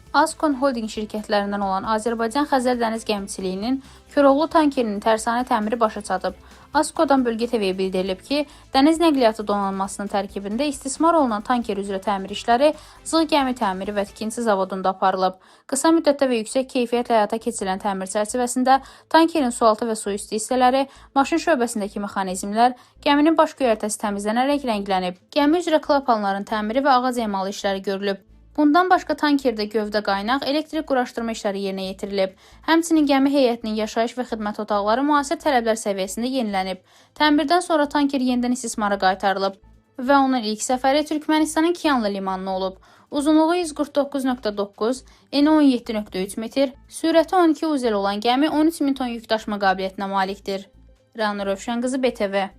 Askon Holding şirkətlərindən olan Azərbaycan Xəzər Dəniz Gəmiçiliyinin Koroğlu tankerinin tərsanə təmiri başa çatıb. Askodan Bölgə TV-yə bildirilib ki, dəniz nəqliyyatı donanmasının tərkibində istismar olunan tanker üzrə təmir işləri Zığ gəmi təmiri və tikinti zavodunda aparılıb. Qısa müddətdə və yüksək keyfiyyətlə həyata keçirilən təmir çərçivəsində tankerin sualtı və suüstü hissələri, maşın şöbəsindəki mexanizmlər, gəminin baş göyərtəsi təmizlənərək rənglənib. Gəmi üzrə klapanların təmiri və ağac emalı işləri görülüb. Bundan başqa tankerdə gövdə qaynaq, elektrik quraşdırma işləri yerinə yetirilib. Həmçinin gəmi heyətinin yaşayış və xidmət otaqları müasir tələblər səviyyəsində yenilənib. Təmirdən sonra tanker yenidən istismara qaytarılıb və onun ilk səfəri Türkmənistanın Kiyanlı limanına olub. Uzunluğu 149.9, eni 17.3 metr, sürəti 12 uzel olan gəmi 13 min ton yük daşıma qabiliyyətinə malikdir. Rəna Rövşən qızı, BTV.